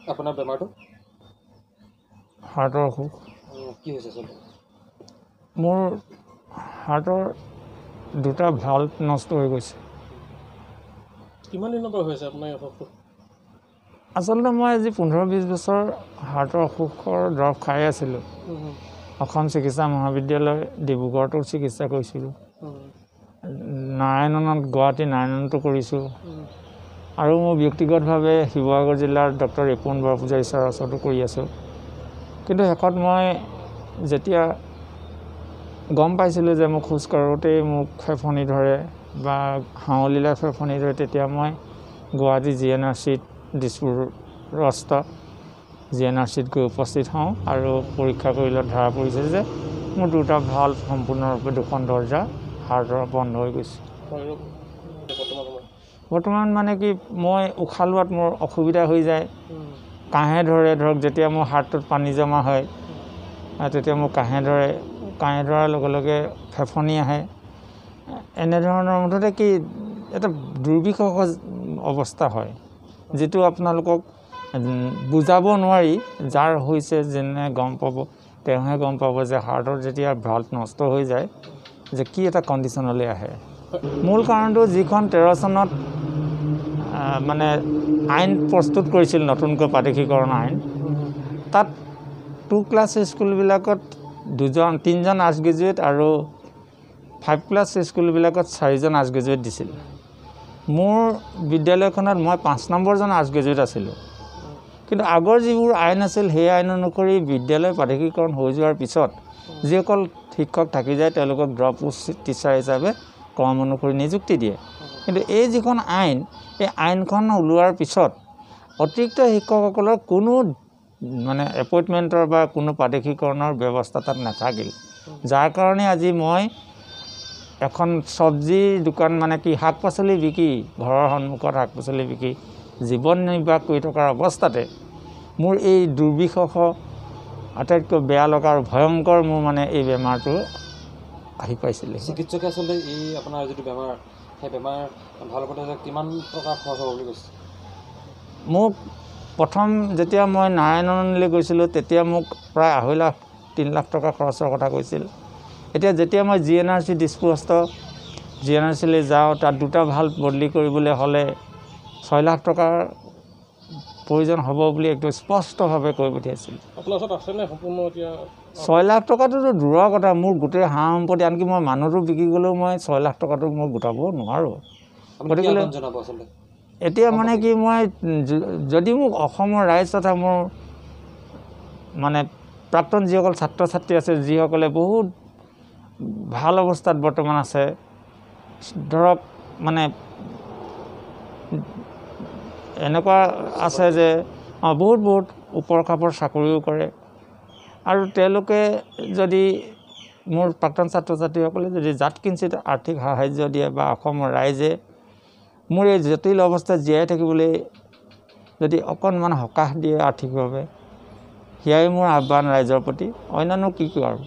আপোনাৰ বেমাৰটো? হাৰ্টৰ অসুখ। কি হৈছে আচলতে? মোৰ হাৰ্টৰ দুটা ভাল্ভ নষ্ট হৈ গৈছে। কিমান দিনৰ পৰা হৈছে আপোনাৰ এই অসুখটো? আচলতে মই আজি 15-20 বছৰ হাৰ্টৰ অসুখৰ দৰৱ খাই আছিলোঁ। অসম চিকিৎসা মহাবিদ্যালয় ডিব্ৰুগড়তো চিকিৎসা কৰিছিলোঁ, নাৰায়ণত, গুৱাহাটী নাৰায়ণতো কৰিছোঁ, আৰু মোৰ ব্যক্তিগতভাৱে শিৱসাগৰ জিলাৰ ডক্টৰ ৰিপুণ বৰপূজাৰী ছাৰৰ ওচৰতো কৰি আছোঁ। কিন্তু শেষত মই যেতিয়া গম পাইছিলোঁ যে মোক খোজ কাঢ়োঁতেই মোক ফেফনি ধৰে বা হাউলিলে ফেফনি ধৰে, তেতিয়া মই গুৱাহাটী জি এন আৰ চিত, দিছপুৰস্থ জি এন আৰ চিত গৈ উপস্থিত হওঁ আৰু পৰীক্ষা কৰিলত ধৰা পৰিছে যে মোৰ দুটা ভাল্ভ সম্পূৰ্ণৰূপে দুখন দৰ্জা হাৰ্টৰ বন্ধ হৈ গৈছে। বৰ্তমান মানে কি, মই উশাহ লোৱাত মোৰ অসুবিধা হৈ যায়, কাঁহে ধৰে। ধৰক যেতিয়া মোৰ হাৰ্টটোত পানী জমা হয় তেতিয়া মোৰ কাঁহে ধৰে, কাঁহে ধৰাৰ লগে লগে ফেফনি আহে। এনেধৰণৰ মুঠতে কি এটা দুৰ্বিষহ অৱস্থা হয়, যিটো আপোনালোকক বুজাব নোৱাৰি। যাৰ হৈছে যেনে গম পাব, তেওঁহে গম পাব যে হাৰ্টৰ যেতিয়া ভাল্ভ নষ্ট হৈ যায় যে কি এটা কণ্ডিশ্যনলৈ আহে। মূল কাৰণটো যিখন 13 চনত মানে আইন প্ৰস্তুত কৰিছিল, নতুনকৈ প্ৰাদেশিকৰণ আইন, তাত 2 ক্লাছ স্কুলবিলাকত 2-3জন আৰ্টছ গ্ৰেজুৱেট আৰু 5 ক্লাছ স্কুলবিলাকত 4জন আৰ্টছ গ্ৰেজুৱেট দিছিল। মোৰ বিদ্যালয়খনত মই 5 নম্বৰজন আৰ্টছ গ্ৰেজুৱেট আছিলোঁ। কিন্তু আগৰ যিবোৰ আইন আছিল সেই আইন অনুসৰি বিদ্যালয় প্ৰাদেশিকৰণ হৈ যোৱাৰ পিছত যিসকল শিক্ষক থাকি যায় তেওঁলোকক ড্ৰপ টিচাৰ হিচাপে ক্ৰম অনুসৰি নিযুক্তি দিয়ে। কিন্তু এই যিখন আইন, এই আইনখন ওলোৱাৰ পিছত অতিৰিক্ত শিক্ষকসকলৰ কোনো মানে এপইণ্টমেণ্টৰ বা কোনো প্ৰাদেশিকৰণৰ ব্যৱস্থা তাত নাথাকিল। যাৰ কাৰণে আজি মই এখন চব্জিৰ দোকান, মানে কি শাক পাচলি বিকি, ঘৰৰ সন্মুখত শাক পাচলি বিকি জীৱন নিৰ্বাহ কৰি থকাৰ অৱস্থাতে মোৰ এই দুৰ্বিষহ, আটাইতকৈ বেয়া লগা আৰু ভয়ংকৰ মোৰ মানে এই বেমাৰটো আহি পাইছিলে। চিকিৎসকে আচলতে এই আপোনাৰ যিটো বেমাৰ, সেই বেমাৰ ভাল কৰোঁতে কিমান টকা খৰচ হ'ব বুলি কৈছে? মোক প্ৰথম যেতিয়া মই নাৰায়ণলৈ গৈছিলোঁ তেতিয়া মোক প্ৰায় 2.5 লাখ 3 লাখ টকা খৰচৰ কথা কৈছিল। এতিয়া যেতিয়া মই জি এন আৰ চি দিছপুৰস্থ জি এন আৰ চিলৈ যাওঁ, তাত দুটা ভাল্ভ বদলি কৰিবলৈ হ'লে 6 লাখ টকাৰ প্ৰয়োজন হ'ব বুলি একদম স্পষ্টভাৱে কৈ পঠিয়াইছিল। আপোনাৰ ওচৰত আছেনে সম্পূৰ্ণ এতিয়া? 6 লাখ টকাটোতো দূৰৰ কথা, মোৰ গোটেই সা সম্পত্তি, আনকি মই মানুহটো বিকি গ'লেও মই 6 লাখ টকাটো মই গোটাব নোৱাৰোঁ। গতিকে এতিয়া মানে কি, মই যদি মোক অসমৰ ৰাইজ তথা মোৰ মানে প্ৰাক্তন যিসকল ছাত্ৰ ছাত্ৰী আছে, যিসকলে বহুত ভাল অৱস্থাত বৰ্তমান আছে, ধৰক মানে এনেকুৱা আছে যে বহুত বহুত ওপৰ খাপৰ চাকৰিও কৰে, আৰু তেওঁলোকে যদি মোৰ প্ৰাক্তন ছাত্ৰ ছাত্ৰীসকলে যদি জাত কিঞ্চিত আৰ্থিক সাহাৰ্য দিয়ে বা অসমৰ ৰাইজে মোৰ এই জটিল অৱস্থাত জীয়াই থাকিবলৈ যদি অকণমান সকাহ দিয়ে আৰ্থিকভাৱে, সেয়াই মোৰ আহ্বান ৰাইজৰ প্ৰতি। অন্যান্য কি কি আৰু।